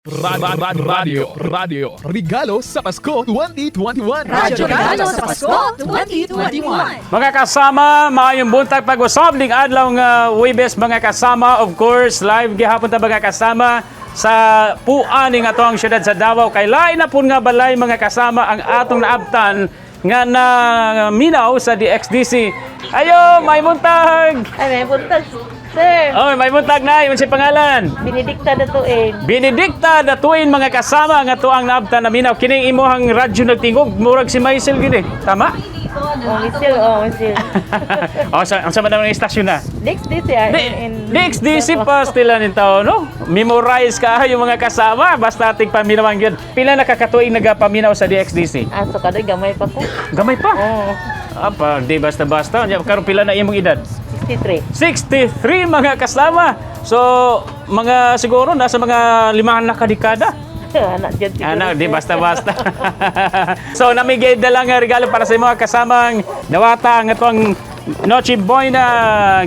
Radio, Radio, Radio, Regalo sa Pasko 2021. Radyo Regalo sa Pasko 2021. Mga kasama, maayong buntag pag-usab ning adlaw nga Huwebes, mga kasama. Of course, live gihapon ta, mga kasama, sa puan ning atong syudad sa Davao kay lain na pud nga balay, mga kasama, ang atong naabtan nga na minaw sa DXDC. Ayo, may buntag. Ay, may buntag, sir. Oh, may buntag na, unsay pangalan? Benedicta na to eh. Benedicta Datuin, mga kasama, nga tuang naabtan na minaw kining imuhang radyo nagtingog murag si Maisel gini. Tama? Oh, misil, oh, misil. Oh, sa ang sama naman ang istasyon na. Next day siya. Di, DXDC pa still ni tao, no? Memorize ka yung mga kasama, basta ating paminawan yun. Pila na kakatuig nagapaminaw sa DXDC? Aso ka doon, gamay pa ko. Gamay pa. Oh, Apa, di basta-basta. Nya, karon pila na imong edad? 63. 63, mga kasama. So, mga siguro nasa mga 5 na kadekada. Anak dyan siguro. Ano, di sir. basta-basta. So, namigay dala nga regalo para sa mga kasamang nawata ang itong Noche Buena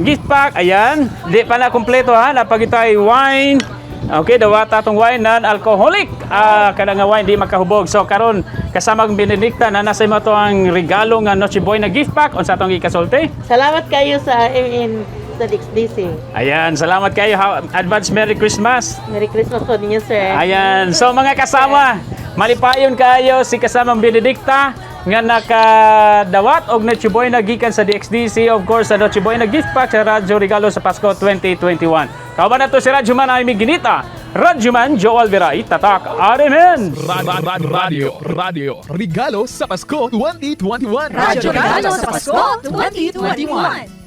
gift pack. Ayan. Di pa na kumpleto ha. Napag ito ay wine. Okay, dawata itong wine non-alcoholic. Ah, kada nga wine di makahubog. So karon kasamang Benedicta na nasa imo to ang regalo nga Noche Buena gift pack unsa atong ikasulti. Salamat kayo sa MN sa DXDC. Ayan, salamat kayo. Advance Merry Christmas. Merry Christmas po ninyo, sir. Ayan. So mga kasama, malipayon kayo si kasamang Benedicta nga nakadawat og Noche Buena gikan sa DXDC, of course, sa Noche Buena gift pack sa Radyo Regalo sa Pasko 2021. Kauban na to si Radyoman Amy Ginita. Radyoman Joel Viray, Tatak RMN. Radio, Radio, Radio, Regalo sa Pasko 2021. Radyo Regalo sa Pasko 2021.